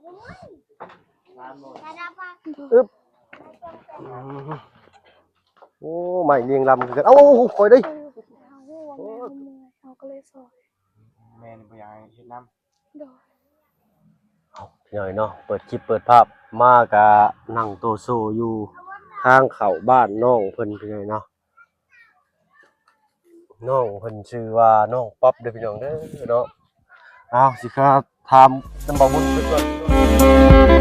ອຶບ ອືມ ໂອ້ ໄມ້ລຽງລຳຄືກັນ ເອົ້າ ຂ້ອຍເດ້ ເຮົາກໍເລີຍຊ່ອຍ ແມ່ນບໍ່ຢາກໃຫ້ເຮັດນຳ ໂດຍ ເອົາ ພີ່ນ້ອງເນາະ ເປີດຄລິບເປີດພາບມາກະນັ່ງໂຕໂຊຢູ່ທາງເຂົ້າບ້ານນ້ອງເພິ່ນ ພີ່ນ້ອງເນາະ. ນ້ອງເພິ່ນຊື່ວ່ານ້ອງປັອບເດີພີ່ນ້ອງເດີເນາະ. ເອົາ ຊິຂ້າຖາມນຳບ່າວບຸນເພິ່ນກ່ອນ. ສ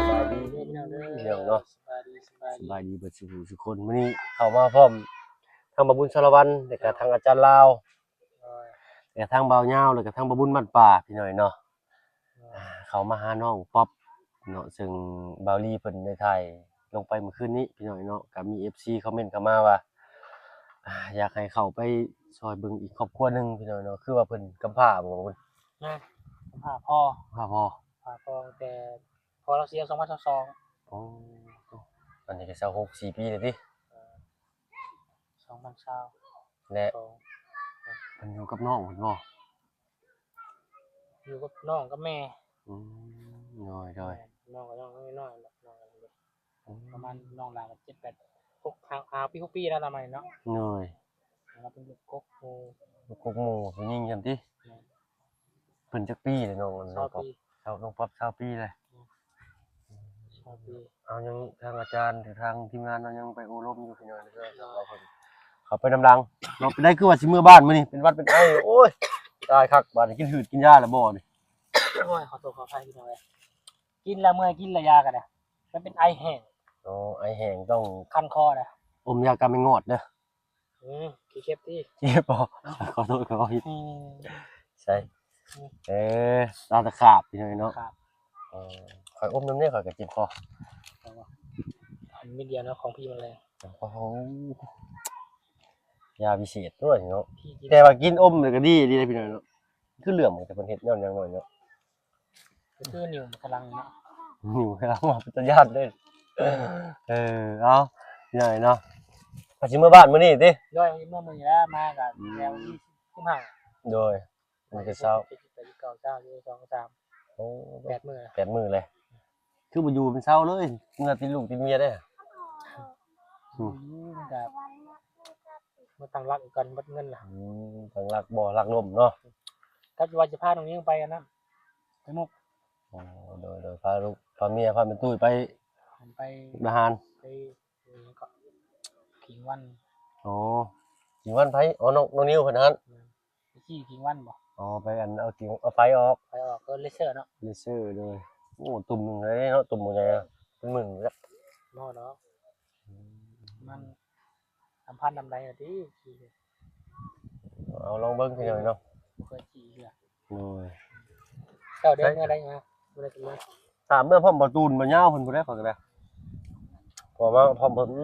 ະບາຍດີເດີພີ່ນ້ອງເດີ ພີ່ນ້ອງເນາະ ສະບາຍດີ ສະບາຍດີ ສະບາຍດີເບິດສູ່ຜູ້ສູ່ຄົນ. ມື້ນີ້ເຂົ້າມາພ້ອມທັງບ່າວບຸນສາລະວັນ ແລ້ວກະທັງອາຈານລາວ ໂດຍ ແລ້ວກະທັງບ່າວຍາວ ແລ້ວກະທັງບ່າວບຸນບ້ານປ່າ ພີ່ນ້ອງເນາະ. ອ່າ ເຂົ້າມາຫານ້ອງປັອບເນາະ ເຊິ່ງບ່າວລີເພິ່ນໄດ້ຖ່າຍລົງໄປມື້ຄືນນີ້ ພີ່ນ້ອງເນາະ. ກະມີເອັຟຊີຄອມເມັນເຂົ້າມາວ່າ ອ່າ ຢາກໃຫ້ເຂົ້າໄປຊ່ອຍເບິ່ງອີກຄອບຄົວໜຶ່ງ ພີ່ນ້ອງເນາະ. ຄືວ່າເພິ່ນກຳພ້າບໍ່? ນະ ກຳພ້າພໍ່ ກຳພ້າພໍ່ ກຳພ້າພໍ່ ແຕ່ພໍ່ລາວເສຍສອງພັນຊາວສອງ. ໂອ້ ອັນນີ້ກະຊາວຫົກ ສີ່ປີແລ້ວຕິ? ເອີ ສອງພັນຊາວ ແລະ ສອງ ເພິ່ນຢູ່ກັບນ້ອງເພິ່ນບໍ່? ຢູ່ກັບນ້ອງກັບແມ່. ອືມ ໂດຍ ໂດຍ ແມ່ນ ນ້ອງກໍນ້ອງນ້ອຍໆ ນ້ອງກໍເດັກ ອືມ ປະມານນ້ອງຫຼ້າກໍເຈັດແປດ ຫົກ ຫ້າ ຫ້າປີ ຫົກປີແລ້ວລະມານີ້ເນາະ. ໂດຍ ລາວເປັນລູກກົກໝູ່ ລູກກົກໝູ່ຜູ້ຍິງຊັ້ນຕິ? ແມ່ນ ເພິ່ນຈັກປີແລ້ວ ນ້ອງ ນ້ອງປັອບ? ຊາວ ນ້ອງປັອບຊາວປີແລ້ວ. ອືມ ຊາວປີ. ເອົາ ຍັງທາງອາຈານ ຫຼື ທາງທີມງານເຮົາຍັງໄປໂອ້ລົມຢູ່ ພີ່ນ້ອງເດີ ສຳລັບເພິ່ນເຂົ້າໄປນຳຫຼັງເນາະ. ເປັນໃດຄືວ່າຊິເມືອບ້ານມື້ນີ້ ເປັນຫວັດເປັນໄອ? ໂອ້ຍ ຕາຍຄັກ ບາດນີ້ກິນຫືດກິນຢາແລ້ວບໍ່ນີ້? ໂອ້ຍ ຂໍໂທດຂໍອະໄພພີ່ນ້ອງເອີຍ ກິນແລ້ວເມື່ອຍ ກິນແລ້ວຢາກໍໄດ້ ມັນເປັນໄອແຫ້ງ. ອໍ ໄອແຫ້ງຕ້ອງຄັນຄໍໄດ໋ ອົມຢາກຳແມງງອດເດີ. ອືມ ຂີ້ເຂັບຕິ ເຈັບບໍ່? ຂໍໂທດ ຂໍຜິດ ໃສ່ ອືມ ເອີ ຕາຕະຂາບ ພີ່ນ້ອງເນາະ ຂາບ. ເອີ ຂ້ອຍອົມນຳແດ່ ຂ້ອຍກໍເຈັບຄໍ. ອັນເມັດດຽວເນາະ ຂອງພີ່ມັນແລງ. ໂອ້ໂຫ ຢາພິເສດດ້ວຍເນາະ ແຕ່ວ່າກິນອົມແລ້ວກໍດີ ດີເດ້ພີ່ນ້ອງເນາະ. ຄືເຫຼື້ອມ ແຕ່ເພິ່ນເຮັດຍ້ອນຫຍັງໜ້ອຍເນາະ ກໍຄືນິ້ວມັນກຳລັງເນາະ ນິ້ວກຳລັງວ່າເປັນຕາຢ້ານເດ້. ເອີ ເອົາ ພີ່ນ້ອງເນາະ ວ່າຊິເມືອບ້ານມື້ນີ້ຕິ? ໂດຍ ຊິເມືອມື້ນີ້ແຫຼະ ມາກໍ ອືມ ແລ້ວວັນທີສິບຫ້າ. ໂດຍ ມື້ທີຊາວ ສິບແປດ ສິບເກົ້າ ຊາວ ຊາວສອງ ຊາວສາມ ໂອ້ ແປດມື້ ແປດມື້ເລີຍ. ຄືບໍ່ຢູ່ເປັນເຊົາເລີຍ ເມືອຕິດລູກຕິດເມຍເດ້. ອືມ ຢູ່ມັນກະມາຕັ້ງຫຼັກກັນເບິດເງິນລະ. ອືມ ຕັ້ງຫຼັກບໍ່ ຫຼັກລົ້ມເນາະ. ກໍວ່າຈະພານ້ອງຍິງໄປອັນນັ້ນ ໄປມຸກ. ອໍ ໂດຍ ໂດຍ ພາລູກ ພາເມຍ ພາແມ່ຕຸ້ຍໄປ ໄປມຸກດາຫານ ໄປ ເອີ ຫຍັງເກາະ ຂິງວັນ. ອໍ ຂິງວັນໃຜ? ອໍ ນ້ອງ ນ້ອງນິວເພິ່ນຫັ້ນ. ແມ່ນ ໄປຂີ່ຂິງວັນບໍ່? ອໍ ໄປອັນເອົາຂິງ ເອົາໄຟອອກ ໄຟອອກ ເອີ ເລເຊີເນາະ ເລເຊີ. ໂດຍ ໂອ້ ຕຸ່ມໜຶ່ງເລີຍເນາະ ຕຸ່ມບັກໃຫຍ່ ເປັນໝື່ນແລ້ວ ບໍ່ດອກ. ອືມ ມັນສຳພັນນຳໃດລະຕິ? ເອົາລອງເບິ່ງ ພີ່ນ້ອງເນາະ ບໍ່ເຄີຍຂີ່ເທື່ອ. ໂດຍ ເຈົ້າເດີ ເມື່ອໃດມາ ເມື່ອໃດຊິມາ? ຖ້າເມື່ອພ້ອມບ່າວຕູນ ບ່າວຍາວເພິ່ນພຸ້ນແຫຼະ ຂ້ອຍກໍໄດ້ ເພາະວ່າພ້ອມເພິ່ນ ອື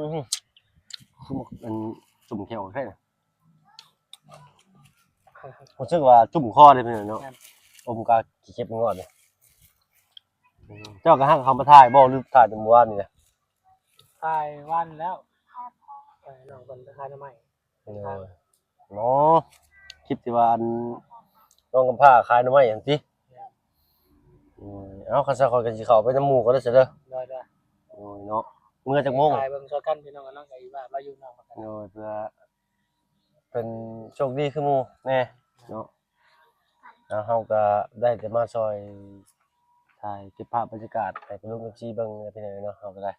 ຄືມັນ ອັນ ຈຸ່ມແຂ້ວແທ້. ຮູ້ສຶກວ່າຈຸ່ມຄໍເດ້ພີ່ນ້ອງເນາະ ແມ່ນ ອົມກະຂີ້ເຂັບງອດເດ້. ເຈົ້າກໍຫາກເຂົ້າມາຖ່າຍບໍ່ ຫຼືຖ່າຍແຕ່ມື້ວານນີ້ນະ? ຖ່າຍວານແລ້ວ ເອີ ນ້ອງເພິ່ນໄປຂາຍໜໍ່ໄມ້. ໂດຍ ເນາະ ຄລິບທີ່ວ່າອັນ ນ້ອງກຳພ້າຂາຍໜໍ່ໄມ້ຫັ້ນຕິ? ແມ່ນ ອືມ ເອົາ ຄັນຊັ້ນຂ້ອຍກໍຊິເຂົ້າໄປນຳໝູ່ກ່ອນເດີ ໂດຍ ໂດຍ ໂດຍເນາະ. ເມື່ອຈັກໂມງ? ຖ່າຍເບິ່ງຊ່ອຍກັນ ພີ່ນ້ອງເນາະ ກໍອີວ່າລາວຢູ່ນອກເພິ່ນກໍ ໂດຍ ເພື່ອ ເພິ່ນໂຊກດີຄືໝູ່ແດ່ເນາະ. ແລ້ວເຮົາກໍໄດ້ແຕ່ມາຊ່ອຍຖ່າຍເກັບພາບບັນຍາກາດໃຫ້ພີ່ນ້ອງເອັຟຊີເບິ່ງແດ່ພີ່ນ້ອງເນາະ ເຮົາກໍໄດ້.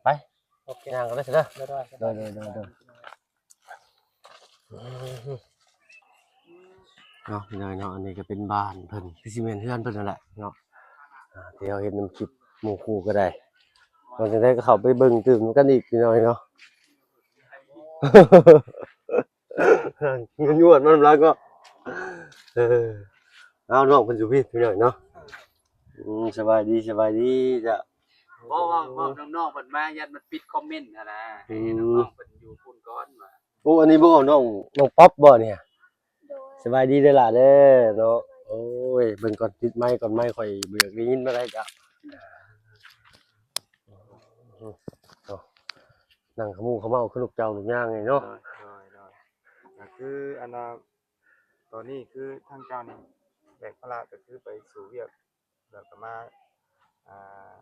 ໄປ ໂອເຄ ຍ່າງກັນເດີ ໂດຍ ໂດຍ ໂດຍ ໂດຍ ໂດຍ ໂດຍ. ເນາະ ພີ່ນ້ອງເນາະ ອັນນີ້ກໍເປັນບ້ານເພິ່ນ ຄືຊິແມ່ນເຮືອນເພິ່ນນັ້ນແຫຼະເນາະ ອ່າ ທີ່ເຮົາເຫັນນຳຄລິບໝູ່ຄູ່ກໍໄດ້. ວ່າຈັ່ງໃດກໍເຂົ້າໄປເບິ່ງຕື່ມນຳກັນອີກ ພີ່ນ້ອງເນາະ. ຍວດໆ ມານຳຫຼັງເນາະ ເອີ ເອົາ ນ້ອງເພິ່ນຢູ່ພີ້ ພີ່ນ້ອງເນາະ. ອືມ ສະບາຍດີ ສະບາຍດີເຈົ້າ. ເວົ້າ ເວົ້າ ເວົ້ານ້ອງໆ ເພິ່ນມາ ຢ້ານມັນປິດຄອມເມັນຫັ້ນນະ ໃຫ້ ອືມ ນ້ອງໆ ເພິ່ນຢູ່ພຸ້ນກ່ອນວ່າ. ໂອ້ ອັນນີ້ບໍ່ ນ້ອງ ນ້ອງປັອບບໍ່ນີ້? ໂດຍ ສະບາຍດີເດີຫຼ້າເດີເນາະ. ໂອ້ຍ ເບິ່ງກ່ອນ ປິດໄມກ່ອນ ໄມຂ້ອຍບໍ່ຢາກໄດ້ຍິນປານໃດເຈົ້າ. ໂອ້ ນັ່ງຂະໝູຂະເມົາຄືລູກເຈົ້າລູກຍ່າງນີ້ເນາະ. ໂດຍ ໂດຍ ໂດຍ. ກໍຄືອັນວ່າ ຕອນນີ້ຄືທາງເຈົ້ານີ້ແບກພາລະກໍຄືໄປສູ່ວຽກ ແລ້ວກໍມາ ອ່າ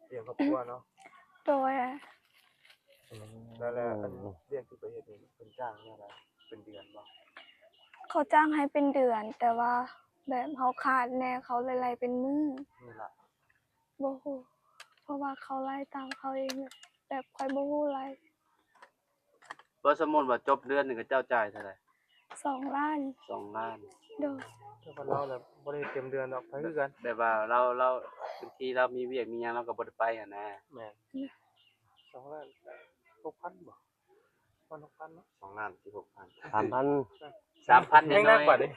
ລ້ຽງຄອບຄົວເນາະ. ໂດຍ. ອືມ ແລ້ວ ແລ້ວອັນວຽກທີ່ໄປເຮັດນີ້ເພິ່ນຈ້າງແນວໃດ ເປັນເດືອນບໍ່? ເຂົາຈ້າງໃຫ້ເປັນເດືອນ ແຕ່ວ່າແບບເຮົາຂາດແດ່ ເຂົາເລີຍໄລ່ເປັນມື້. ມື້ລະ ບໍ່ຮູ້ ເພາະວ່າເຂົາໄລ່ຕາມເຂົາເອງ ແບບຂ້ອຍບໍ່ຮູ້ໄລ່. ບໍ່ ສົມມຸດວ່າຈົບເດືອນນີ້ ເຂົາເຈົ້າຈ່າຍເທົ່າໃດ? ສອງລ້ານ. ສອງລ້ານ. ໂດຍ. ແຕ່ວ່າລາວລະບໍ່ໄດ້ເຕັມເດືອນດອກ ໄປຄືກັນ. ແບບວ່າລາວ ລາວ ບາງທີລາວມີວຽກມີຫຍັງ ລາວກໍບໍ່ໄດ້ໄປຫັ້ນນະ. ແມ່ນ. ສອງລ້ານຫົກພັນບໍ່? ປະມານຫົກພັນເນາະ. ສອງລ້ານສິບຫົກພັນ. ສາມພັນ. ສາມພັນ ແຮງໜັກ ໜ້ອຍໆ ບາດນີ້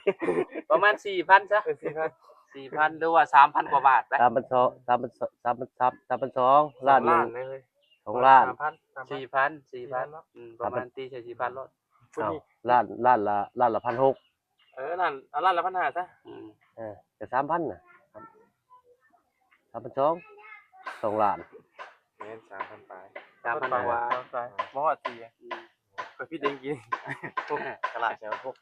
ປະມານສີ່ພັນຊະ. ເອີ ສີ່ພັນ ສີ່ພັນ ຫຼືວ່າສາມພັນກວ່າບາດໄປ. ສາມພັນສອງ ສາມພັນສອງ ສາມພັນສາມ ສາມພັນສອງ ສອງລ້ານ ລ້ານໜຶ່ງ ເລີຍ ສອງລ້ານ. ສາມພັນ ສາມພັນ ສີ່ພັນ ສີ່ພັນເນາະ. ອືມ ປະມານ ສາມພັນ ຕີໃສ່ສີ່ພັນໂລດ. ເພິ່ນນີ້ ເອົາ ລ້ານ ລ້ານລະ ລ້ານລະພັນຫົກ. ເອີ ລ້ານ ເອົາລ້ານລະພັນຫ້າຊະ. ອືມ ເອີ ກໍສາມພັນນະ. ສາມພັນສອງ ສອງລ້ານ. ແມ່ນ ສາມພັນປາຍ ສາມພັນປາຍ ສາມພັນປາຍ ບໍ່ຮອດສີ່. ອືມ ຂ້ອຍຜິດເອງກີ້ ຕະຫຼາດແຊວຫົກ.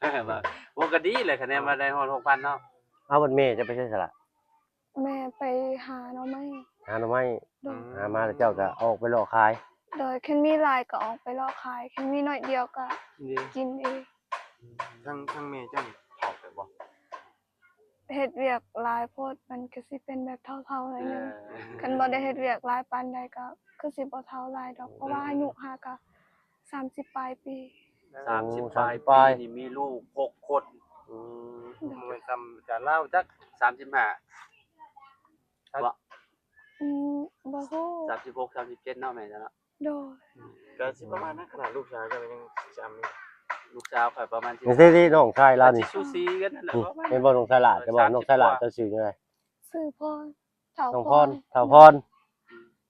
ເອີ ວ່າ ໂອ້ ກໍດີແຫຼະ ຄະແນນວ່າໄດ້ຮອດຫົກພັນເນາະ. ເອົາ ບັດແມ່ເຈົ້າໄປໃສສະລະ? ແມ່ໄປຫາໜໍ່ໄມ້. ຫາໜໍ່ໄມ້. ໂດຍ. ຫາມາແລ້ວເຈົ້າກໍອອກໄປເລາະຂາຍ. ໂດຍ. ຄັນມີຫຼາຍກໍອອກໄປເລາະຂາຍ ຄັນມີໜ້ອຍດຽວກໍກິນເອງ. ທາງ ທາງແມ່ເຈົ້ານີ້ເຖົ້າແລ້ວບໍ່? ເຮັດວຽກຫຼາຍໂພດ ມັນກໍຊິເປັນແບບເຖົ້າໆໜ້ອຍໜຶ່ງ. ເອີ ຄັນບໍ່ໄດ້ເຮັດວຽກຫຼາຍປານໃດກໍຄືຊິບໍ່ເຖົ້າຫຼາຍດອກ ເພາະວ່າອາຍຸຫາກໍສາມສິບປາຍປີ. ສາມສິບປາຍປີ. ໂອ້ ສາມສິບປາຍ ນີ້ມີລູກຫົກຄົນ. ອືມ ບໍ່ແມ່ນສ່ຳອາຈານລາວຈັກ. ສາມສິບຫ້າ ບໍ່? ອືມ ບໍ່ຮູ້. ສາມສິບຫົກ ສາມສິບເຈັດເນາະ ແມ່ນແລ້ວເນາະ. ໂດຍ. ອືມ ກໍຊິປະມານນັ້ນ ຂະໜາດລູກຊາຍເຈົ້າກໍຍັງຊິສ່ຳນີ້. ລູກສາວຂ້ອຍປະມານ ນີ້ເດ້ ນ້ອງຊາຍລາວນີ້ ກໍຊິສູສີກັນນັ້ນແຫຼະ. ອືມ ປະມານ ເຫັນບໍ່ ນ້ອງຊາຍຫຼ້າ ແຕ່ວ່ານ້ອງຊາຍຫຼ້າເຈົ້າຊື່ຫຍັງ? ຊື່ພອນ. ທ້າວ ນ້ອງພອນ ພອນ ທ້າວພອນ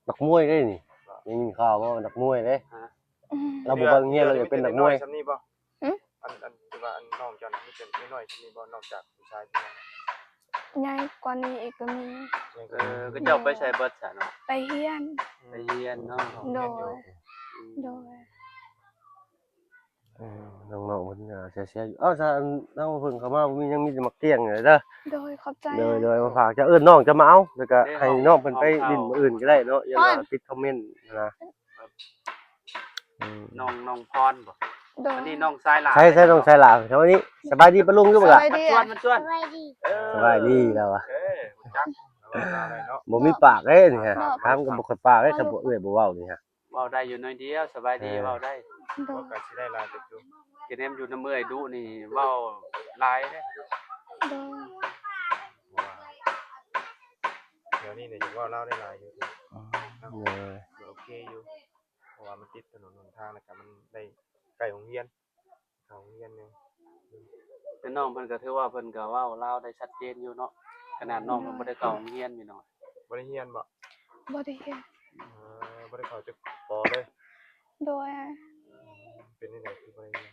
ນັກມວຍເດ້ນີ້ ໄດ້ຍິນຂ່າວວ່ານັກມວຍເດ້. ຮະ? ອືມ ລາວບໍ່ໄປໂຮງຮຽນ ລາວຢາກເປັນນັກມວຍ. ນ້ອຍສ່ຳນີ້ບໍ່? ຫື? ອັນ ອັນທີ່ວ່າອັນນ້ອງເຈົ້ານີ້ມີແຕ່ນ້ອຍສ່ຳນີ້ບໍ່ ນອກຈາກຜູ້ຊາຍຜູ້ຍິງ? ໃຫຍ່ກວ່ານີ້ອີກກໍມີ. ເອີ ກໍເຈົ້າໄປໃສເບິດຊະເນາະ? ໄປຮຽນ. ໄປຮຽນເນາະ. ໂດຍ. ອືມ ໂດຍ. ເອີ ນ້ອງໆເພິ່ນກໍເຊຍໆຢູ່. ເອົ້າ ຊະ ອັນ ທາງເພິ່ນເຂົ້າມາບໍ່ມີຫຍັງ ມີແຕ່ໝາກກ້ຽງນີ້ແຫຼະເດີ. ໂດຍ ຂອບໃຈ. ໂດຍ ໂດຍ ມາຝາກເຈົ້າ. ເອີ້ນນ້ອງເຈົ້າມາເອົາ ແລ້ວກໍໃຫ້ນ້ອງເພິ່ນໄປຫຼິ້ນມື້ອື່ນກໍໄດ້ເນາະ ຢ້ານວ່າຕິດຄອມເມັນນະ. ອືມ ນ້ອງ ນ້ອງພອນບໍ່? ໂດຍ. ອັນນີ້ນ້ອງຊາຍຫຼ້າ. ໃສ ໃສ ນ້ອງຊາຍຫຼ້າ? ສະບາຍດີ. ສະບາຍດີປ້າລຸງຢູ່ບໍ່ລະ? ສະບາຍດີ. ຊວນ ມາຊວນ. ສະບາຍດີ. ເອີ ສະບາຍດີລາວວ່າ. ເອີ ຮູ້ຈັກ. ບໍ່ມີປາກເດ້ນີ້ຮະ. ຖາມກໍບໍ່ຄ່ອຍປາກເດ້ ຄັນບໍ່ເອື້ອຍບໍ່ເວົ້ານີ້ຮະ. ເວົ້າໄດ້ຢູ່ໜ້ອຍດຽວ. ສະບາຍດີ. ເອີ ເວົ້າໄດ້. ໂດຍ. ເວົ້າກໍຊິໄດ້ຫຼາຍເຕີບຢູ່. ກະແນມຢູ່ນຳເອື້ອຍດຸນີ້ເວົ້າຫຼາຍເດ້. ໂດຍ. ເພາະວ່າແຖວນີ້ນີ້ຢາກເວົ້າລາວໄດ້ຫຼາຍຢູ່. ອໍ ໂດຍ. ໂອເຄຢູ່ ເພາະວ່າມັນຕິດຖະໜົນຫົນທາງ ແລ້ວກໍມັນໄດ້ໃກ້ໂຮງຮຽນ ເຂົ້າໂຮງຮຽນແດ່. ແຕ່ນ້ອງເພິ່ນກໍຖືວ່າເພິ່ນກໍເວົ້າລາວໄດ້ຊັດເຈນຢູ່ເນາະ ຂະໜາດນ້ອງເພິ່ນບໍ່ໄດ້ເຂົ້າໂຮງຮຽນພີ່ນ້ອງ. ບໍ່ໄດ້ຮຽນບໍ່? ບໍ່ໄດ້ຮຽນ. ເອີ ບໍ່ໄດ້ເຂົ້າຈັກ ປໍ ເລີຍ? ໂດຍ. ເປັນຈັ່ງໃດຄືບໍ່ໄດ້ຮຽນ?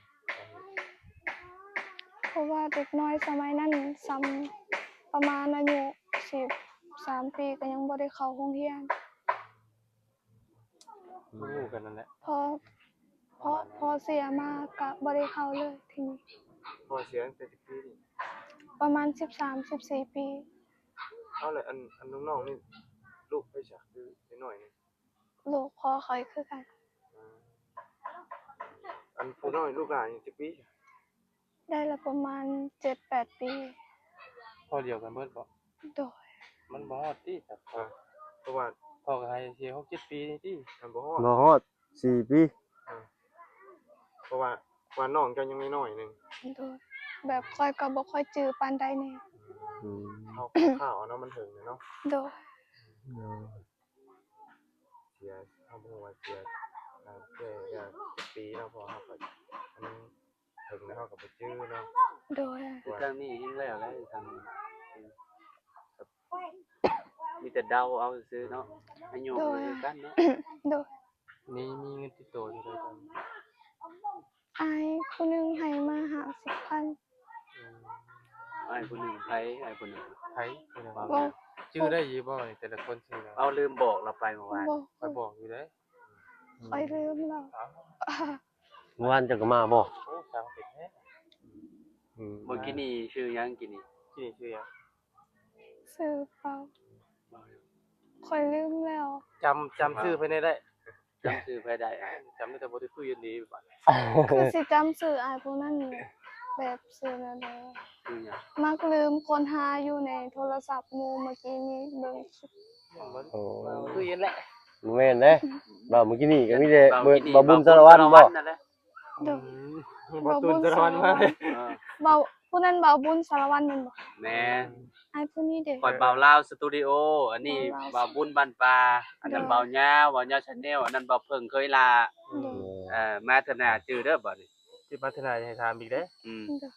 ເພາະວ່າເດັກນ້ອຍສະໄໝນັ້ນສ່ຳປະມານອາຍຸສິບສາມປີກໍຍັງບໍ່ໄດ້ເຂົ້າໂຮງຮຽນ. ອືມ ຮູ້ກັນນັ້ນແຫຼະ. ພໍ ພໍ ພໍເສຍມາກະບໍ່ໄດ້ເຂົ້າເລີຍທີນີ້. ພໍ່ເສຍຕັ້ງແຕ່ຈັກປີນີ້? ປະມານສິບສາມ ສິບສີ່ປີ. ເອົາ ແລ້ວອັນ ອັນນ້ອງໆນີ້ ລູກໃຜຊະ ຄືນ້ອຍໆນີ້? ລູກພໍ່ຂ້ອຍຄືກັນ. ອືມ ອັນຜູ້ນ້ອຍ ລູກຫຼ້ານີ້ຈັກປີ? ໄດ້ລະປະມານເຈັດແປດປີ. ພໍ່ດຽວກັນເບິດບໍ່? ໂດຍ. ມັນບໍ່ຮອດຕິ ເພາະວ່າພໍ່ກໍໃຫ້ເສຍຫົກເຈັດປີນີ້ຕິ. ມັນບໍ່ຮອດ ບໍ່ຮອດສີ່ປີ. ເອີ ເພາະວ່າ ວ່ານ້ອງເຈົ້າຍັງນ້ອຍໆໜຶ່ງ. ໂດຍ. ແບບຂ້ອຍກໍບໍ່ຄ່ອຍຈື່ປານໃດແດ່. ອືມ ເຮົາຄາວໆເນາະ ມັນເຖິງແລ້ວເນາະ. ໂດຍ. ໂດຍ. ເສຍ ເຮົາບໍ່ຮູ້ວ່າເສຍ ອ່າ ແຕ່ ແຕ່ຈັກປີເນາະ ເພາະວ່າເຮົາກໍ ອັນ ເຖິງແລ້ວເຮົາກໍບໍ່ຈື່ເນາະ. ໂດຍ. ຄືທາງນີ້ແຮ່ງແລ້ວແຫຼະ ທາງນີ້ ມີແຕ່ເດົາເອົາຊື່ໆເນາະ ອາຍຸ ໂດຍ ຄືກັນເນາະ. ໂດຍ. ມີ ມີເງິນຕິດໂຕເທົ່າໃດຕອນນີ້? ອ້າຍຜູ້ໜຶ່ງໃຫ້ມາຫ້າສິບພັນ. ອືມ ອ້າຍຜູ້ໜຶ່ງໃຜ? ອ້າຍຜູ້ໜຶ່ງໃຜ? ບໍ່ ຈື່ໄດ້ຢູ່ບໍ່ ແຕ່ລະຄົນຊື່ຫຍັງ? ເອົາ ລືມບອກລາວໄປມື້ວານ. ບໍ່ ຂ້ອຍບອກຢູ່ເດ້. ຂ້ອຍລືມແລ້ວ. ເມື່ອວານເຈົ້າກໍມາບໍ່? ໂອ້ ຊ່າງເປັນແທ້. ອືມ ມື້ກີ້ນີ້ຊື່ຫຍັງ? ກີ້ນີ້ ກີ້ນີ້ຊື່ຫຍັງ? ຊື່ເປົ່າ. ຂ້ອຍລືມແລ້ວ. ຈຳ ຈຳຊື່ໃຜແດ່ໄດ້? ຈຳຊື່ໃຜໄດ້? ຈຳໄດ້ແຕ່ບໍ່ໄດ້ຄຸຍກັນດີບາດ. ຄືຊິຈຳຊື່ອ້າຍຜູ້ນັ້ນແບບຊື່ແນວໃດ? ຄືຫຍັງ? ມັກລືມຄົ້ນຫາຢູ່ໃນໂທລະສັບໝູ່ ເມື່ອກີ້ນີ້ເບິ່ງຄລິບ. ໂອ້ ຄືເຫັນແຫຼະ. ບໍ່ແມ່ນເດ້. ເວົ້າມື້ກີ້ນີ້ກໍມີແຕ່ ເວົ້າມື້ກີ້ນີ້ ເບົາບຸນ ເບົາບຸນ ສາລະວັນ ສາລະວັນ ບໍ່? ນັ້ນແຫຼະ. ໂດຍ ເບົາບຸນ ເບົາບຸນ ສາລະວັນ ສາລະວັນແມ່ນບໍ່? ແມ່ນ. ອ້າຍຜູ້ນີ້ເດ? ຂ້ອຍເບົາລາວສະຕູດິໂອ, ອັນນີ້ເບົາບຸນບ້ານປ່າ, ອັນນັ້ນເບົາຍາວ, ເບົາຍາວແຊນແນວ, ອັນນັ້ນເບົາເຜິ້ງເຄີຍລາ. ໂດຍ. ເອີ ມາເທື່ອໜ້າຈື່ເດີບາດນີ້. ຊິມາເທື່ອໜ້າຢ່າໃຫ້ຖາມອີກເດ້. ອືມ. ໂດຍ.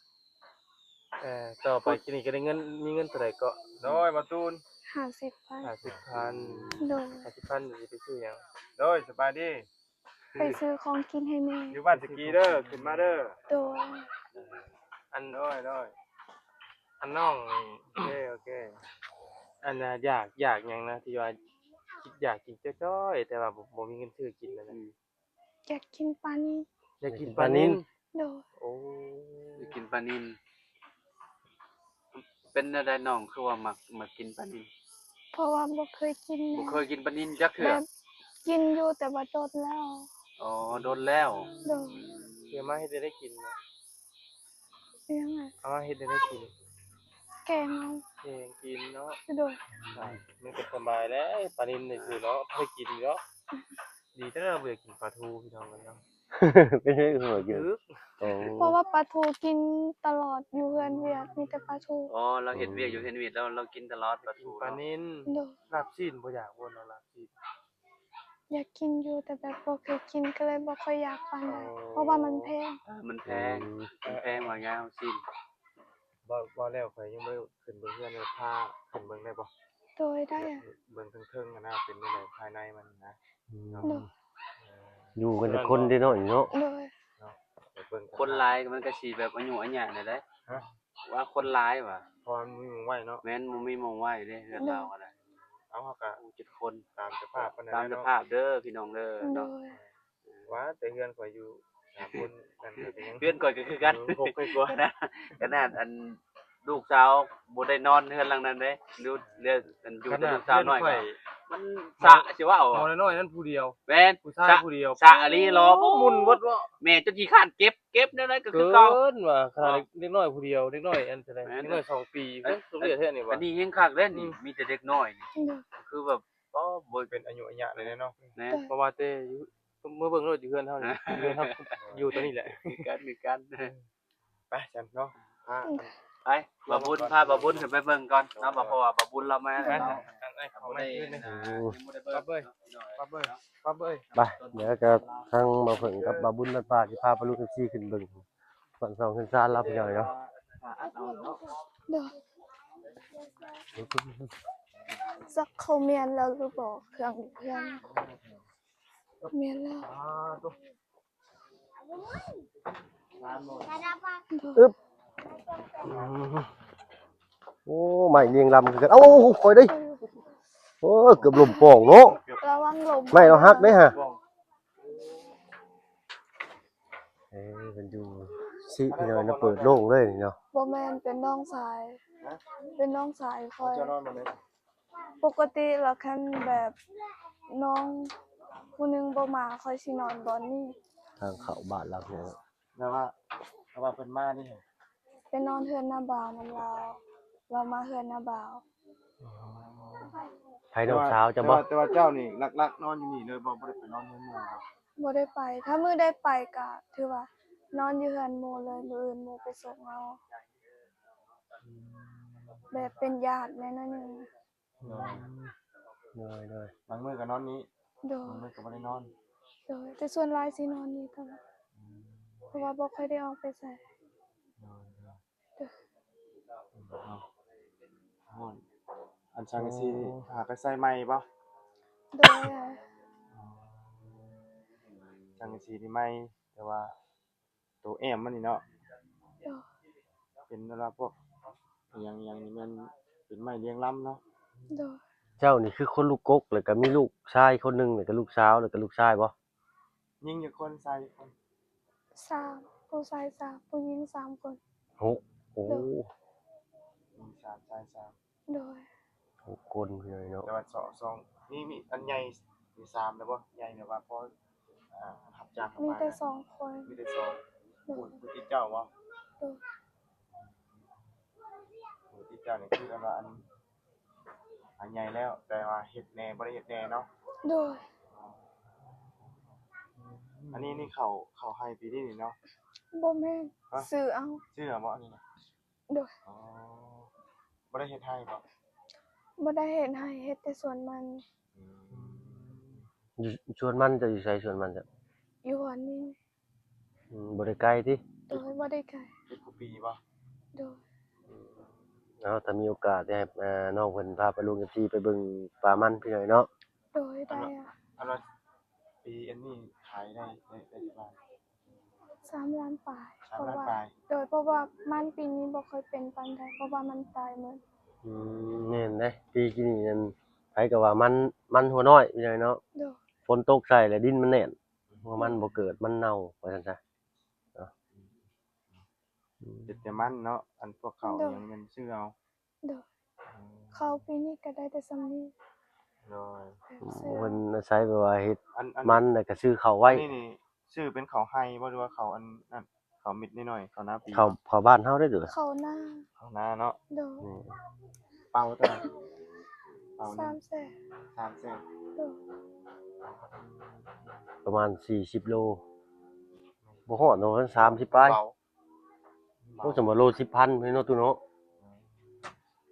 ເອີ ຕໍ່ໄປ ໂດຍ ກີ້ນີ້ກໍໄດ້ເງິນ ມີເງິນເທົ່າໃດເກາະ? ໂດຍ ບ່າວຕູນ. ຫ້າສິບພັນ. ຫ້າສິບພັນ. ໂດຍ. ຫ້າສິບພັນ ຊິໄປຊື້ຫຍັງ? ໂດຍ ສະບາຍດີ. ໄປຊື້ຂອງກິນໃຫ້ແມ່. ຢູ່ບ້ານສະກີເດີ ຂຶ້ນມາເດີ. ໂດຍ. ອັນ ໂດຍ ໂດຍ ອັນນ້ອງ ໂອເຄ ໂອເຄ ອັນນ່າ ຢາກ ຢາກຫຍັງນະ ທີ່ວ່າຄິດຢາກກິນຈ້ອຍໆ ແຕ່ວ່າບໍ່ ບໍ່ມີເງິນຊື້ກິນນະ? ອືມ. ຢາກກິນປານິນ. ຢາກກິນປານິນ. ໂດຍ. ໂອ້ ຢາກກິນປານິນ. ເປັນແນວໃດນ້ອງຄືວ່າມັກ ມັກກິນປານິນ? ເພາະວ່າບໍ່ເຄີຍກິນ. ບໍ່ເຄີຍກິນປານິນຈັກເທື່ອ? ແບບກິນຢູ່ ແຕ່ວ່າດົນແລ້ວ. ອໍ ດົນແລ້ວ. ໂດຍ. ເອົາມາເຮັດແນວໃດກິນນະ? ເປັນຫຍັງນະ? ເອົາມາເຮັດແນວໃດກິນ? ແກງເອົາ. ແກງກິນເນາະ. ໂດຍ. ມັນກໍສະບາຍແລ້ວ ປານິນນີ້ຄືເນາະ ໄດ້ກິນເນາະ. ດີແທ້ ບໍ່ຢາກກິນປາທູພີ່ນ້ອງເອີຍເນາະ. ເປັນຫຍັງຄືບໍ່ກິນ? ຖືກ. ໂອ້ ເພາະວ່າປາທູກິນຕະຫຼອດຢູ່ເຮືອນວຽກ ມີແຕ່ປາທູ. ອໍ ລາວເຮັດວຽກຢູ່ເຮືອນວຽກ ລາວ ລາວກິນຕະຫຼອດປາທູ ປານິນ. ໂດຍ. ລາບຊີ້ນບໍ່ຢາກບໍ່ເນາະ ລາບຊີ້ນ? ຢາກກິນຢູ່ ແຕ່ແບບບໍ່ເຄີຍກິນ ກໍເລີຍບໍ່ຄ່ອຍຢາກປານໃດ. ອໍ ເພາະວ່າມັນແພງ. ເອີ ມັນແພງ. ອືມ. ມັນແພງວ່າຍາວຊີ້ນ. ເວົ້າ ເວົ້າແລ້ວຂ້ອຍຍັງບໍ່ໄດ້ຂຶ້ນເບິ່ງເຮືອນເລີຍ ພາຂຶ້ນເບິ່ງໄດ້ບໍ່? ໂດຍ ໄດ້. ເບິ່ງເທິງໆຫັ້ນນະ ເປັນຈັ່ງໃດພາຍໃນມັນນະ. ອືມ. ໂດຍ. ເອີ ຢູ່ກັນແຕ່ຄົນເດເນາະ ນີ້ເນາະ. ໂດຍ. ເນາະ ໄປເບິ່ງ ຄົນຫຼາຍມັນກໍຊິແບບອາຍຸອາຍະແນວໃດ. ຮະ? ວ່າຄົນຫຼາຍວ່າ ເພາະວ່າມັນມີໝ່ອງໄວ້ເນາະ. ແມ່ນ ບໍ່ມີໝ່ອງໄວ້ເດ້ ເຮືອນລາວກໍໄດ້. ເອົາ ເຮົາກໍ ໂອ້ ເຈັດຄົນ ຕາມສະພາບ ຕາມສະພາບເດີພີ່ນ້ອງເດີ. ໂດຍ. ວ່າແຕ່ເຮືອນຂ້ອຍຢູ່ສາມຄົນ ນັ້ນກໍເປັນຫຍັງ ເຮືອນຂ້ອຍກໍຄືກັນ. ເອີ ຫົກຂ້ອຍກວ່າ ຂະໜາດ ຂະໜາດອັນລູກສາວບໍ່ໄດ້ນອນເຮືອນຫຼັງນັ້ນເດ້ ຢູ່ເຮືອນ ອັນຢູ່ແຕ່ລູກສາວນ້ອຍ ມັນສະຊິເວົ້າ ໝໍນ້ອຍໆນັ້ນຜູ້ດຽວ. ແມ່ນ ຜູ້ຊາຍຜູ້ດຽວ ສະອີ່ຫຼີ. ໂອ້ ໝຸ່ນເບິດເນາະ. ແມ່ຈົນຂີ້ຄ້ານເກັບ ເກັບແນວໃດກໍຄືເກົ່າ. ເກີນວ່າ ຂະໜາດເດັກນ້ອຍຜູ້ດຽວ ເດັກນ້ອຍອັນເທົ່າໃດ ເດັກນ້ອຍສອງປີ ເພິ່ນສົມເດັດແທ້ນີ້ວ່າ. ອັນນີ້ແຮງຄັກເດ້ນີ້ ມີແຕ່ເດັກນ້ອຍນີ້ ຄືແບບ ບໍ່ ບໍ່ເປັນອາຍຸອາຍະເລີຍເນາະ. ແມ່ນ ເພາະວ່າແຕ່ຢູ່ ເມືອເບິ່ງໂລດຢູ່ເຮືອນເຮົານີ້ ຢູ່ເຮືອນເຮົາ ຢູ່ຕົວນີ້ແຫຼະ ຄືກັນ ຄືກັນ. ໄປຊັ້ນເນາະ ພາ ໄປ ບ່າວບຸນ ພາບ່າວບຸນຂຶ້ນໄປເບິ່ງກ່ອນເນາະ ເພາະວ່າບ່າວບຸນລາວມາແລ້ວເນາະ. ໄປ ໄປ ໄປ ໄປ ໄປ ໄປ ໄປ ໄປ ໄປ ໄປ ໄປ ໄປ ໄປ ໄປ ໄປ ໄປ ໄປ ດຽວກໍທາງບ່າວເຜິ້ງກັບບ່າວບຸນບ້ານປ່າຊິພາປາລຸກ ເອັຟຊີ ຂຶ້ນເບິ່ງບ້ານຊ່ອງເຮືອນຊານລາວພີ່ນ້ອງເນາະ. ໂດຍ. ຈັກເຂົາແມ່ນແລ້ວຫຼືບໍ່ ເຄື່ອງຢູ່ເຮືອນ. ແມ່ນແລ້ວ. ອຶບ ອືມ ໂອ້ ໄມ້ລຽງລຳຄືກັນ. ເອົ້າ ຂ້ອຍເດ້ ໂອ້ ເກືອບລົ້ມປ່ອງເນາະ. ລະວັງລົ້ມ ໄມ້ລາວຫັກເດ້ຫະ. ເອີ ເພິ່ນຢູ່ຊິພີ່ນ້ອງເນາະ ເປີດໂລ່ງເລີຍນີ້ເນາະ. ບໍ່ແມ່ນ ເປັນນ້ອງຊາຍ ເປັນນ້ອງຊາຍຂ້ອຍ. ເຈົ້ານອນບ່ອນໃດ? ປົກກະຕິລະ ຄັນແບບນ້ອງຜູ້ໜຶ່ງບໍ່ມາ ຂ້ອຍຊິນອນບ່ອນນີ້. ທາງເຂົ້າບ້ານລາວເນາະ. ແຕ່ວ່າ ແຕ່ວ່າເພິ່ນມານີ້ ໄປນອນເຮືອນນ້າບ່າວນຳລາວ ລາວມາເຮືອນນ້າບ່າວ. ອໍ ໃຜ ນ້ອງສາວເຈົ້າບໍ່? ແຕ່ວ່າ ແຕ່ວ່າເຈົ້ານີ້ຫຼັກໆນອນຢູ່ນີ້ເລີຍບໍ່? ບໍ່ໄດ້ໄປນອນເຮືອນໝູ່ບໍ່? ບໍ່ໄດ້ໄປ. ຖ້າມື້ໃດໄປກະຖືວ່ານອນຢູ່ເຮືອນໝູ່ເລີຍ, ມື້ອື່ນໝູ່ໄປສົ່ງເອົາ. ອືມ ແບບເປັນຍາດແດ່ໜ້ອຍໜຶ່ງ. ໂດຍ ໂດຍ ໂດຍ. ບາງມື້ກໍນອນນີ້. ໂດຍ. ບາງມື້ກໍບໍ່ໄດ້ນອນ. ໂດຍ. ແຕ່ສ່ວນຫຼາຍຊິນອນນີ້ຕະຫຼອດ. ອືມ. ເພາະວ່າບໍ່ຄ່ອຍໄດ້ອອກໄປໃສ. ໂດຍ ໂດຍ. ໂດຍ. ອືມ ເນາະ ຮ້ອນ. ອັນສັງກະສີນີ້ ໂອ້ ຫາໄປໃສ່ໃໝ່ບໍ່? ໂດຍ. ສັງກະສີນີ້ໃໝ່ ແຕ່ວ່າ ໂຕແອ້ມມັນນີ້ເນາະ. ໂດຍ. ເປັນແບບວ່າພວກອີ່ຫຍັງອີ່ຫຍັງນີ້ແມ່ນເປັນໄມ້ລຽງລຳເນາະ. ໂດຍ. ເຈົ້ານີ້ຄືຄົນລູກກົກ ແລ້ວກໍມີລູກຊາຍຄົນໜຶ່ງ ແລ້ວກໍລູກສາວ ແລ້ວກໍລູກຊາຍບໍ່? ຍິງຈັກຄົນ ຊາຍຈັກຄົນ? ສາມ ຜູ້ຊາຍສາມ ຜູ້ຍິງສາມຄົນ. ຫົກ ໂອ້ ໂດຍ ຍິງສາມ ຊາຍສາມ. ໂດຍ ຫົກຄົນພີ່ນ້ອງເນາະ. ແຕ່ວ່າສອງ ສອງ ມີ ມີອັນໃຫຍ່ມີສາມແລ້ວບໍ່? ໃຫຍ່ແບບວ່າພໍ ອ່າ ຮັບຈ້າງຮັບ ມີແຕ່ສອງຄົນ. ມີແຕ່ສອງ ໂດຍ ຜູ້ ຜູ້ຕິດເຈົ້າບໍ່? ໂດຍ ຜູ້ຕິດເຈົ້ານີ້ຄືອັນວ່າອັນ ອັນໃຫຍ່ແລ້ວ ແຕ່ວ່າເຮັດແດ່ບໍ່ໄດ້ເຮັດແດ່ເນາະ. ໂດຍ ອັນນີ້ ນີ້ເຂົ້າ ເຂົ້າໄຮ່ປີນີ້ນີ້ເນາະ? ບໍ່ແມ່ນ ຮະ? ຊື້ເອົາ. ຊື້ເອົາບໍ່ອັນນີ້ນະ? ໂດຍ ອໍ ບໍ່ໄດ້ເຮັດໄຮ່ບໍ່? ບໍ່ໄດ້ເຮັດໄຮ່ ເຮັດແຕ່ສວນມັນ. ອືມ ຢູ່ສວນມັນເຈົ້າຢູ່ໃສ? ສວນມັນເຈົ້າຢູ່ຫັ້ນນີ້. ອືມ ບໍ່ໄດ້ໄກຕິ? ໂດຍ ບໍ່ໄດ້ໄກ. ເຮັດຄູ່ປີບໍ່? ໂດຍ ເອົາ ຖ້າມີໂອກາດໄດ້ໃຫ້ ເອີ ນ້ອງເພິ່ນພາໄປລົງເອັບຊີໄປເບິ່ງປາມັນພີ່ນ້ອງເນາະ. ໂດຍ ໄດ້. ອັນວ່າ ອັນວ່າປີອັນນີ້ຂາຍໄດ້ ໄດ້ ໄດ້ຈັກລ້ານ? ສາມລ້ານປາຍ. ສາມລ້ານປາຍ. ໂດຍ ເພາະວ່າມັນປີນີ້ບໍ່ຄ່ອຍເປັນປານໃດ ເພາະວ່າມັນຕາຍໝົດ. ອືມ ແມ່ນເດ້ ປີກີ້ນີ້ນັ້ນ ໃຜກໍວ່າມັນ ມັນຫົວນ້ອຍພີ່ນ້ອງເນາະ. ໂດຍ ຝົນຕົກໃສ່ແລ້ວດິນມັນແໜ້ນ ຫົວມັນບໍ່ເກີດ ມັນເນົ່າ ວ່າຊັ້ນຊະເນາະ. ອືມ ເຮັດແຕ່ມັນເນາະ ອັນພວກເຂົ້າ ໂດຍ ຫຍັງແມ່ນຊື້ເອົາ. ໂດຍ ອືມ ເຂົ້າປີນີ້ກໍໄດ້ແຕ່ສ່ຳນີ້. ໂດຍ ເພິ່ນອາໄສແບບວ່າເຮັດ ອັນ ອັນ ມັນແລ້ວກໍຊື້ເຂົ້າໄວ້. ອັນນີ້ນີ້ ຊື້ເປັນເຂົ້າໄຮ່ບໍ່ ຫຼືວ່າເຂົ້າອັນນັ້ນ ເຂົ້າເມັດນ້ອຍໆ ເຂົ້ານາປີ? ເຂົ້າ ເຂົ້າບ້ານເຮົາໄດ້ເດີ ເຂົ້ານາ. ເຂົ້ານາເນາະ. ໂດຍ ເປົາເທົ່າໃດ? ເປົາໜຶ່ງ ສາມແສນ. ສາມແສນ. ໂດຍ ປະມານສີ່ສິບໂລ ບໍ່ຮອດເນາະ ສາມສິບປາຍ. ເບົາ ໂອ້ ສຳມາໂລສິບພັນເນາະ ຕູ້ເນາະ.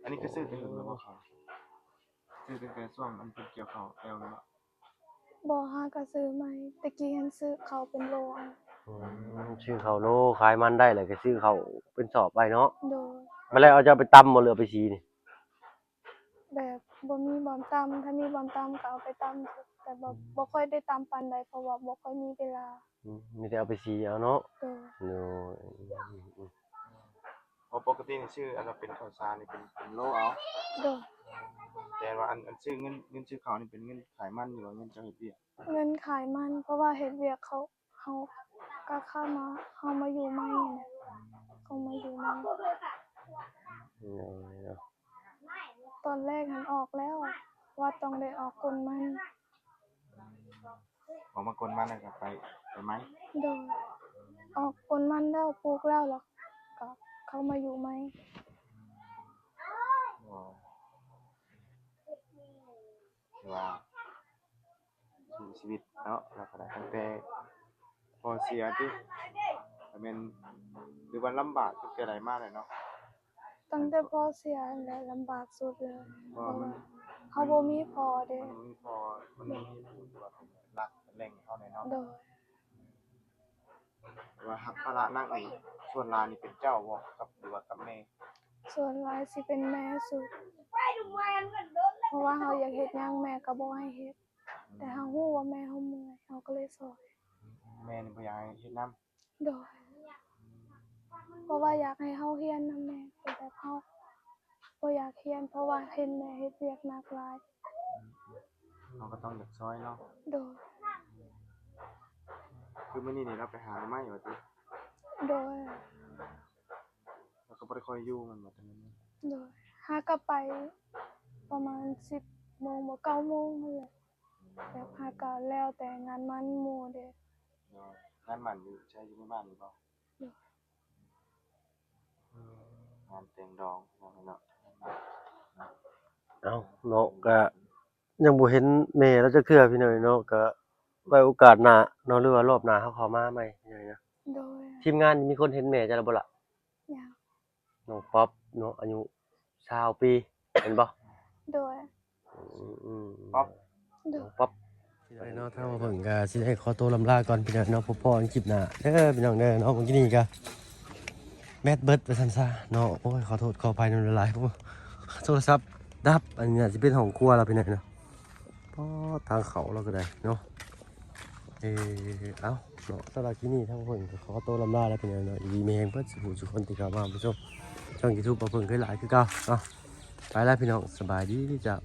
ອັນນີ້ຄືຊື້ແຕ່ເຫິງແລ້ວບໍ່? ເຂົາຊື້ຕັ້ງແຕ່ຊ່ວງອັນເພິ່ນກ່ຽວເຂົ້າແລ້ວແມ່ນບໍ່? ບໍ່ ຫາກໍຊື້ໃໝ່. ແຕ່ກີ້ຫັ້ນຊື້ເຂົ້າເປັນໂລເອົາ. ອືມ ຊື້ເຂົ້າໂລ ຂາຍມັນໄດ້ແລ້ວກໍຊື້ເຂົ້າເປັນສອບໄວ້ເນາະ. ໂດຍ ມາແລ້ວເອົາ ເຈົ້າເອົາໄປຕຳບໍ່ ຫຼືເອົາໄປສີນີ້? ແບບບໍ່ມີບ່ອນຕຳ ຖ້າມີບ່ອນຕຳກໍເອົາໄປຕຳ ແຕ່ບໍ່ ອືມ ບໍ່ຄ່ອຍໄດ້ຕຳປານໃດ ເພາະວ່າບໍ່ຄ່ອຍມີເວລາ. ອືມ ມີແຕ່ເອົາໄປສີເອົາເນາະ. ໂດຍ ໂດຍ ອືມ ອືມ ອືມ ເພາະປົກກະຕິນີ້ຊື້ອັນວ່າເປັນເຂົ້າສານນີ້ເປັນ ເປັນໂລເອົາ. ໂດຍ ແຕ່ວ່າອັນ ອັນຊື້ເງິນ ເງິນຊື້ເຂົ້ານີ້ເປັນເງິນຂາຍມັນ ຫຼືວ່າເງິນເຈົ້າເຮັດວຽກ? ເງິນຂາຍມັນ ເພາະວ່າເຮັດວຽກເຂົາ ເຮົາກໍເຂົ້າມາ ເຮົາມາຢູ່ໃໝ່ຫັ້ນນະ ເຂົາມາຢູ່ໃໝ່. ໂດຍ ຕອນແລກຫັ້ນອອກແລ້ວ ວ່າຕ້ອງໄດ້ອອກກົນມັນ. ອອກມາກົນມັນແລ້ວກໍໄປ ໄປໃໝ່? ໂດຍ ອອກກົນມັນແລ້ວ ປູກແລ້ວ ແລ້ວກໍເຂົ້າມາຢູ່ໃໝ່. ໂດຍ ຖືວ່າ ສູ້ຊີວິດເນາະ ແລ້ວກໍໄດ້ຕັ້ງແຕ່ພໍ່ເສຍຕິ ກໍແມ່ນ ຫຼືວ່າລຳບາກຕັ້ງແຕ່ໃດມາແລ້ວເນາະ? ຕັ້ງແຕ່ພໍ່ເສຍຫັ້ນແຫຼະລຳບາກສຸດເລີຍ ເພາະວ່າມັນ ເຮົາບໍ່ມີພໍ່ເດ້ ມັນບໍ່ມີພໍ່ ມັນບໍ່ມີຜູ້ທີ່ວ່າເປັນຫຼັກເປັນແຫຼ່ງໃຫ້ເຮົາແນ່ເນາະ. ໂດຍ ແຕ່ວ່າຮັບພາລະໜັກນີ້ ສ່ວນຫຼາຍນີ້ເປັນເຈົ້າບໍ່ ກັບ ຫຼືວ່າກັບແມ່? ສ່ວນຫຼາຍຊິເປັນແມ່ສຸດ ເພາະວ່າເຮົາຢາກເຮັດຫຍັງແມ່ກໍບໍ່ໃຫ້ເຮັດ. ແຕ່ເຮົາຮູ້ວ່າແມ່ເຮົາເມື່ອຍ ເຮົາກໍເລີຍຊ່ອຍ. ແມ່ນີ້ບໍ່ຢາກໃຫ້ເຮັດນຳ? ໂດຍ ເພາະວ່າຢາກໃຫ້ເຮົາຮຽນນຳແມ່ ແຕ່ແບບເຮົາບໍ່ຢາກຮຽນ ເພາະວ່າເຫັນແມ່ເຮັດວຽກໜັກຫຼາຍ ເຮົາກໍຕ້ອງຢາກຊ່ອຍເນາະ. ໂດຍ ຄືມື້ນີ້ນີ້ລາວໄປຫາໜໍ່ໄມ້ວ່າຕິ? ໂດຍ ແລ້ວກໍບໍ່ໄດ້ຄ່ອຍຢູ່ແມ່ນບໍ່? ໂດຍ ຫາກໍໄປປະມານສິບໂມງບໍ່ ເກົ້າໂມງຫັ້ນແຫຼະ ແບບຫາກໍແລ້ວແຕ່ງານມັນໝູ່ເດ້. ໂດຍ ງານໝັ້ນຢູ່ໃສ ຢູ່ໃນບ້ານນີ້ບໍ່? ໂດຍ ອືມ ງານແຕ່ງດອງເນາະ. ເອົ້າເນາະ ກະ ຍັງບໍ່ເຫັນແມ່ລາວຈັກເທື່ອພີ່ນ້ອງເນາະ ກະໄວ້ໂອກາດໜ້າເນາະ ຫຼືວ່າລອບໜ້າເຮົາເຂົ້າມາໃໝ່ພີ່ນ້ອງເນາະ. ໂດຍ ທີມງານມີຄົນເຫັນແມ່ເຈົ້າແລ້ວບໍ່ລະ? ຍັງ. ນ້ອງປັອບເນາະ ອາຍຸຊາວປີແມ່ນບໍ່? ໂດຍ ອືມ ອືມ ປັອບ ໂດຍ ນ້ອງປັອບ. ເນາະ ທາງເພິ່ນກໍຊິໄດ້ຂໍໂຕລຳລາກ່ອນພີ່ນ້ອງເນາະ ພົບພໍ້ກັນຄລິບໜ້າເດີພີ່ນ້ອງເດີເນາະ. ມື້ກີ້ນີ້ກໍແບັດເບິດວ່າຊັ້ນຊະເນາະ ໂອ້ຍ ຂໍໂທດຂໍອະໄພນຳຫຼາຍໆ ໂອ້ ໂທລະສັບດັບ. ອັນນີ້ໜ້າຊິເປັນຫ້ອງຄົວລະພີ່ນ້ອງເນາະ. ປາດ ທາງເຂົ້າລາວກໍໄດ້ເນາະ. ເອີ ເອົ້າເນາະ ສຳລັບຄລິບນີ້ທາງເພິ່ນກໍຂໍໂຕລຳລາແລ້ວພີ່ນ້ອງເນາະ. ຢູ່ດີມີແຮງເບິດສູ່ຜູ້ສູ່ຄົນທີ່ເຂົ້າມາຮັບຊົມຊ່ອງຢູທູບຂອງເພິ່ນຄືຫຼາຍຄືເກົ່າເນາະ. ໄປລະພີ່ນ້ອງ ສະບາຍດີເຈົ້າ.